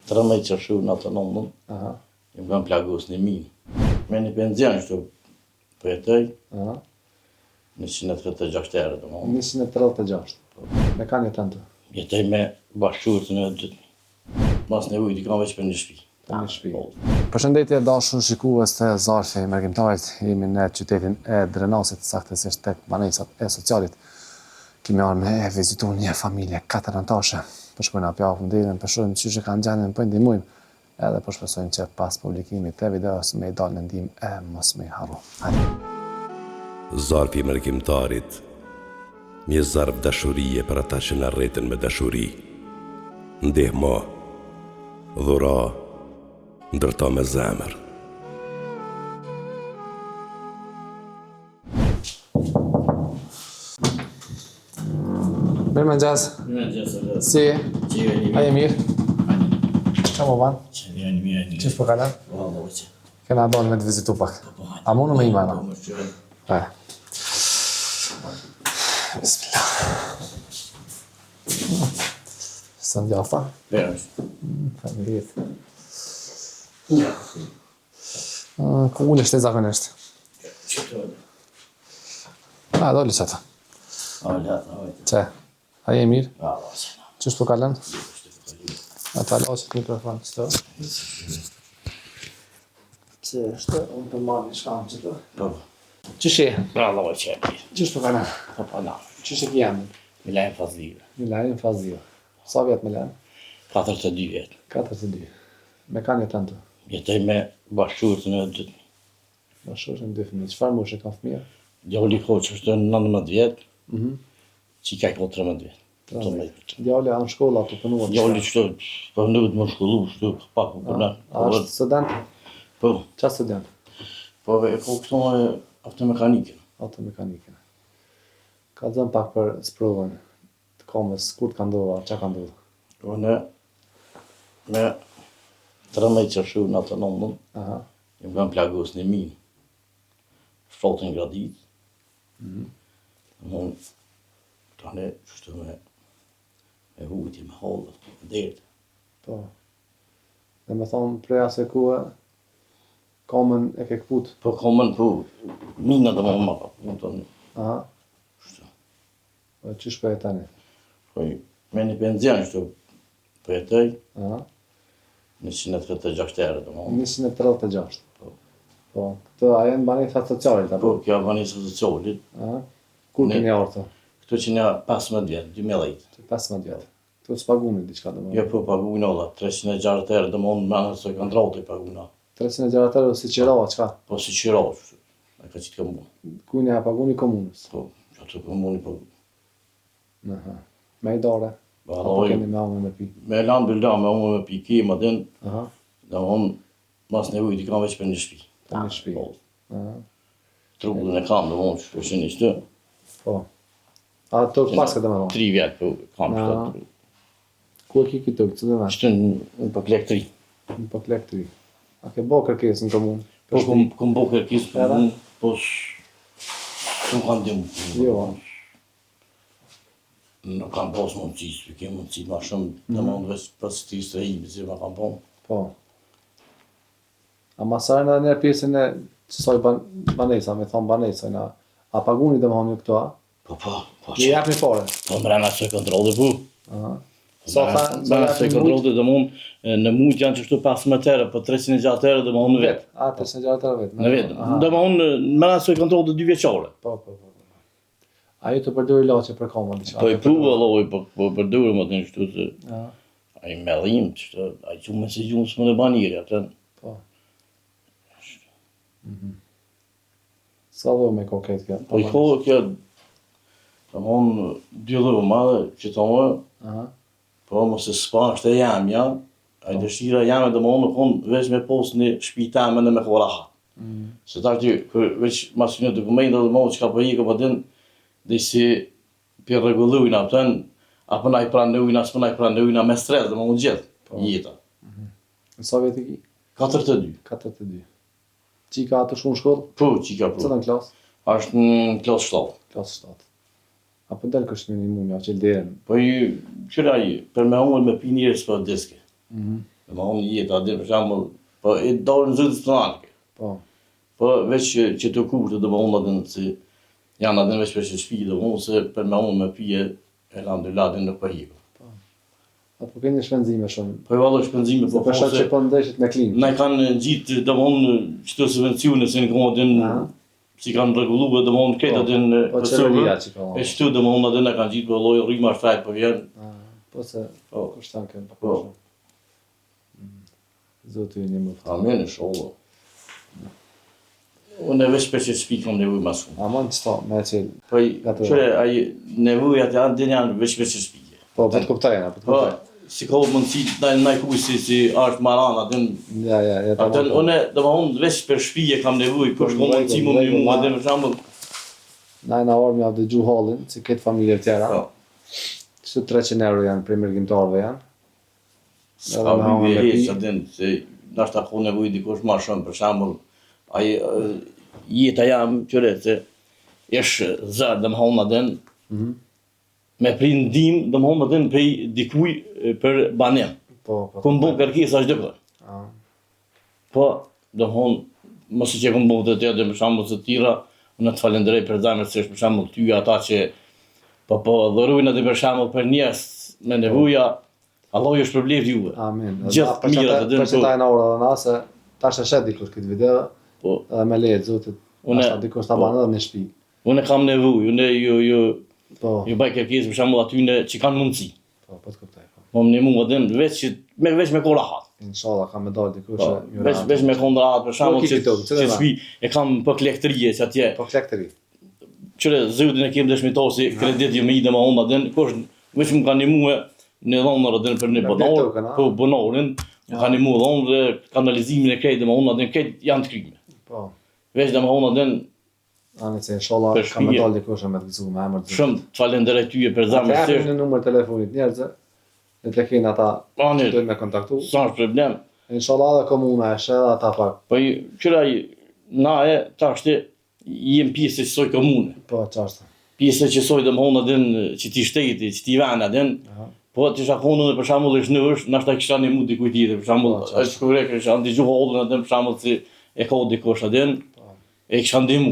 13 qershor 99, Aha. jam kanë plagos në minë. Me një penzion qëtu po jetoj, Aha. 136 euro, domethënë. 136. Me kan jeton ti? Jetoj me bashkëshortën e dy Mas nevojë i kam veç për një shtëpi. Për një shtëpi. Përshëndetje dashur shikues të Zarfi Mërgimtarit, jemi në qytetin e Drenasit, saktësisht tek banesat e socialit. Kemi ardhur me e vizitu një familje katër anëtarëshe. Po shkojmë po hapim derën, po shohim qysh e kanë gjendjen, po i ndihmojmë. Edhe po shpresojmë që pas publikimit të videos me i dalë në ndihmë e mos me i harru. Hajde. Zarfi i mërgimtarit, një zarf dashurie për ata që na rritën me dashuri. Ndihmo, dhuro, ndërto me zemër. Mirëmëngjes. Mirëmëngjes. Si? A je mirë? Qa më ban? Që mirë, mirë, mirë. Qysh po kalon? Po, po, që. Kena dalë me të vizitu pak. Po, po, A mundu me ima, Po, më qërë. Po. Bismillah. Së ndjafta? Mirë është. Faleminderit. Ku ulesh ti zakonisht? Qëto? A, doli që atë. A, la, a, vajtë. Që? A je mirë? A, la, që. Qysh po kalon? Qysh A ta la qëtë mikrofon qëto? Që është, unë për marrë një shkamë qëto? Po, po. Qysh je? A, la, që e mirë. Qysh po kalon? Po, po, na. Qysh e ki emrin? Milaim Fazliu. Milaim Fazliu. Sa vjet Milaim? 42 vjet. 42. Me kan jeton ti? Jetoj me bashkëshortën e dy fëmijë. Bashkëshortën dy fëmijë. Çfarë moshe ka fëmija? Djali ka që është 19 vjet. Mhm. Çika ka 13 vjet. 13. Djali a në shkollë apo punu? Djali qëtu po mundohet me shkollu, kështu pak po punon. A është student? Po. Qa student? Po e ka këtu automekanikën. Automekanikën. Kallzom pak për sprovën të kamës, kur të ka ndodhur, çka ka ndodhur? Unë me 13 qershor 99, Aha. jam kanë plagos në minë, shtatën gradit, mm -hmm. Unë, tani, qështu me, me vujtje, me halle, me derte. Po. Dhe me thonë, prej asaj kohe, kamën e ke këput? Po, kamën, po, mina dhe më më ka këput, Aha. Kështu. Po qysh po jetoni? Po me një penzion kështu po jetoj. Aha. 136 euro domethënë. 136. Po. Po, këto a janë banesa socialit apo? Po, kjo banesa socialit. Aha. Kur keni ardhur? Këtu që një 15 vjet, 2010. 15 vjet. Këtu s'paguni diçka domethënë. Jo, po pagujna valla, 360 euro domethënë me anë të kontratë paguna. 360 euro si qira, çka? Po si qira, e ka qitë komuna. Kujna ja paguni komunës? Po, qatë komuni po. Aha. Me idare? Ba, Apo keni me hangër me pi? Me elhamdulillah, me hangër me pi kemi, din. Aha. Domethënë, mas nevojë i kam veç për një shpi. Për një shpi. Po. Aha. Trullin e kam, domethënë, që po një shtë. Po. A tokë paske domethënë? Tri vjet, po, kam shtë. Ku e ki këtë tokë, cili vend? Qëtu në Poklek 3. Në Poklek 3. A ke bo kërkesë në komunë? Po, kom, kom bo kërkesë në komunë, po s'më kanë ndihmu. Jo. Nuk kam pas mundësi, s'e ke mundësi ma shumë, mm -hmm. domethënë veç për së ti strehimi, si ma kam po. Po. A ma sqaroni edhe njëherë pjesën e qësaj ban, banesa, me thonë banesa, na, a paguni domethonë ju këto, a? Po, po, po. Ju jepni pare? Po, mrena kësaj kontrate, po. Aha. Sa tha, sa mrena kësaj kontrate, domethonë, në mujt janë qështu 15 euro, po 360 euro, domethonë në vit. A, 360 euro vit. Në vit. Domethonë, mrena kësaj kontrate dy vjeçare. Po, po, po. po. A je tu përdor ilaçe për kamën diçka? Po i pru vëllai, po po përdor më të kështu se. Ja. Ai me dhimë, kështu, ai gjumë se gjumë s'mund e ban njeri, atë. Po. Mhm. Sa dhoma ka këtë kjo? Po i ka kjo, domethonë, dy dhoma dhe që të Aha. po mos e s'pa është e jamja, ai po. dëshira jame domethonë, nuk unë veç me pos një shpi teme në me kon rahat. Mm. Se tash ti, kur veç mas një dokument dhe domethonë, çka po i po din, dhe si pi rregullujnë, a kupton, apo na i pranujnë, a s'po na i pranujnë, me stres, domethonë gjithë, po. jeta. Mm -hmm. Sa vjet i ki? 42. 42. Çika a tu shku në shkollë? Po, çika po. Cilën klasë? Është në klasë 7. Klasë 7. A po del kështu me një mund, ja çel derën. Po i qyra ai, për me hongër me pi njeri s'po diske. Mhm. Domethonë jeta, dhe për shembull, po e dorën Zotit s'të Po. Po veç që të kushte domethonë atë si janë atë veç për që shpi domethonë se për me unë me pije elhamdulillah atë nuk po hiku. Po. A po keni shpenzime shumë? Po valla shpenzime po po se po ndeshit me klimë. Na kanë ngjit domethonë qëto subvencione se në kohë atë si kanë rregulluar domethonë këtë po, atë në po qeveria që ka. E qëtu domethonë atë na kanë ngjit po lloj rryma shtrajt po vjen. Po se po kushton kën po. Po. Zoti ju ndihmoftë. Amin inshallah. Unë veç për që shpi kam nevojë ma shumë. Aman qëto, me qelë. Po, qëre, ai nevojat janë, din janë veç për që shpi. Po, po të kuptoj, po të po, kuptoj. Po, si ka mundësi, në në kuj si, si është marana, din... Ja, ja, ja. Atën, unë, domethonë, veç për shpi e kam nevojë, kush ka mundësi më më më, din për shembull. Na jena ardhë me jau dëgju hallin, si këtë familje tjera. Po. Qëto 300 euro janë, prej mërgimtarëve janë. S'ka nevojë hiç, a din, se ndoshta ka nevojë dikush ma shumë, për shembull, ai jeta jam qyre se ish zor, domethonë, a din, mm -hmm. me prit ndihmë, domethonë, a din, prej dikuj për banim. Po, po. Kom bo kërkesa çdo kohë. Ah. Po, domethonë, masi që kom bo të tjera, për shembull të tjera, unë të falenderoj për zemër se është për shembull ty ata që po po dhurojnë atë për shembull për njerëz me nevoja, Allahu ju shpërbleftë juve. Amin. Gjithë të mirat të Për qëta jena ardhë edhe na se tash e sheh dikush këtë video, po. edhe me leje të Zotit, Unë ashta dikush ta po. ban edhe një shtëpi. Unë kam nevojë, unë ju ju po. ju bëj kërkesë për shembull atyne që kanë mundësi. Po, po të kuptoj. Po. Po më ndihmu atë veç që me veç me kon rahat. Inshallah ka me dalë dikush po, që veç veç me kon rahat për shembull po, që që shtëpi e kam po klektërie që atje. Po klektëri. Qyre Zotin e kem dëshmitar si kredit ju me i domethonë atë kush veç më ka ndihmu në dhonë atë për një banor, po banorin, më ka ndihmu dhonë dhe kanalizimin e krejt domethonë atë krejt janë të kryme. Po. Veç domethonë atë Ani se inshallah ka me dalë dikush me të gëzu me emër të Shumë të falenderoj ty për zemër. Atë japim në numër telefonit njerëzve, le të kenë ata që dojnë me kontaktu. S'është problem. Inshallah edhe komuna e sheh edhe ata pak. Po qyre na e tashti jem pjesë e qësoj komune. Po, qashtu. Pjesë e qësoj domethonë a din qëti shteti, qëti veni a din. Po të isha konë edhe për shembull ish në është, nashta kisha ndihmu dikujt tjetër, për shembull, po, është kur e kisha ndigju hallin a din për shembull si e ka dikush a din. Po. E kisha ndihmu.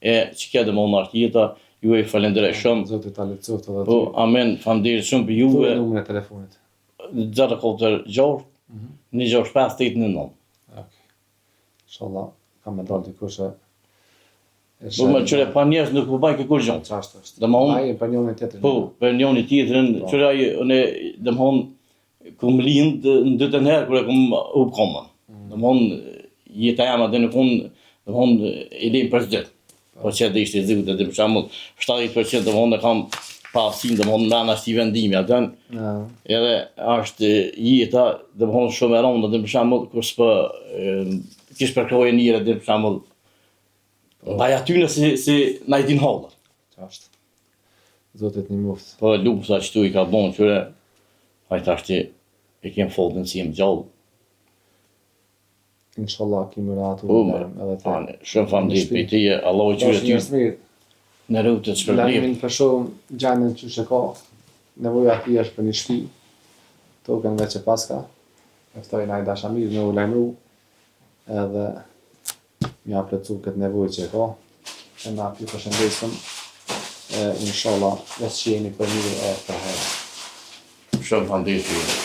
E që kjo domethonë është jeta, ju e falenderoj shumë. Zoti ta lehtësoftë edhe ty. Po, amen, faleminderit shumë për juve. Thuaj numrin e telefonit. 046 165 899. Okej. Inshallah, ka me dalë dikush e e Po më qyre pa njerëz nuk po baj kurgjo. Qashtu është. Domethonë, Ai për njërin tjetrin. Po, për njërin tjetrin, po. qyre ai unë domethonë kum lind në dytën herë kur e kum hup komën. Mm. Domethonë jeta jeme atë nuk unë, domethonë i lejmë për çdo. Po që dhe ishte zgut edhe për shembull 70% domethonë e kam paaftësinë domethonë mrena këtij vendimi atë. Ja. Edhe është jeta domethonë shumë e rëndë edhe për shembull kur s'po kish përkrahje njëri edhe për shembull Ndaj atyne si si na i din hallin. Qashtu. Zoti të ndihmoftë. Po lufta qëtu i ka bon qyre, haj tashti e kem fatin si jem gjallë. Inshallah ki me rahatu po, edhe te. Ane, shumë faleminderit për teje, Allahu qyre ty. Mirë. Në rrugë të shpërbleftë. Lajmin për shumë gjendjen qysh e ka, nevoja e tij është për një shtëpi. Tokën veç e paska. E ftoj naj dashamir me u lajmëru edhe me ja plotësu këtë nevojë që e ka, e na ju përshëndesim, e inshallah veç që jemi për mirë e për hajr. Shumë faleminderit.